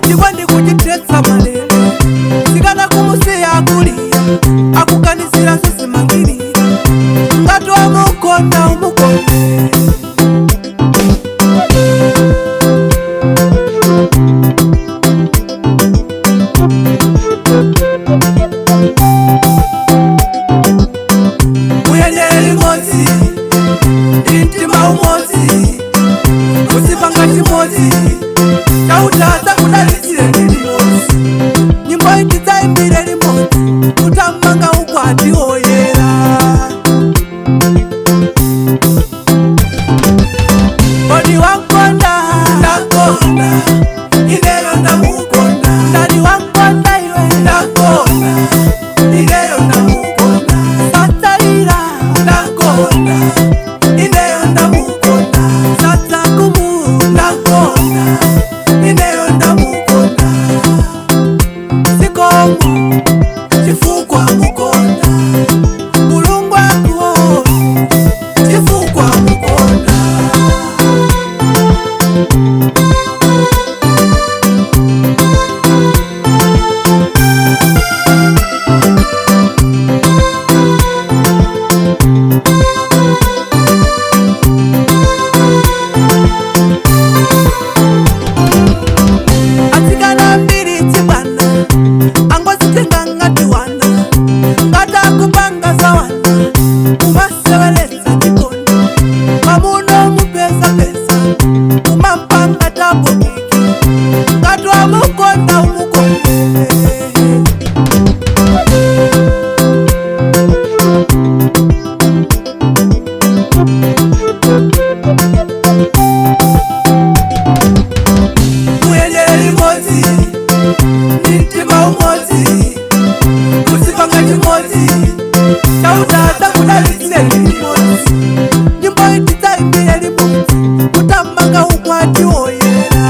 Chikondi kuchitetsa malere. Sikana kumusiya akulira, akuganizira zosimangirira. Ngati wamukonda umukonde. Muyendere limodzi ndi mtima umodzi, muzipanga chimodzi, chautadza kudalitsire ndi limodzi. Nyimbo iyi tidzaimbire limodzi, kutamanga ukwati woyera. Kodi wankonda, ndakonda, ineyo ndamukonda. Ndani wankonda iwe, ndakonda, ineyo ndamukonda. Satsalira, ndakonda, ineyo ndamukonda. Satsakumu, ndakonda, ineyo ndamukonda. Sikomo chifukwa mukonda, Mulungu akuona chifukwa mukonda. Atsikana mbiri chibwana angozitenga ngati wana, ngati akupanga za wana, kumaseweretsa chikondi. Mamuno mupesapesa, kumampanga tabokiki. Ngati wamukonda umukonde. Muyendere limodzi ndi mtima umodzi, muzipanga chimodzi, chautadza kudalitsire limodzi. Nyimbo iyi tidzaimbire limodzi, kutamanga ukwati woyera.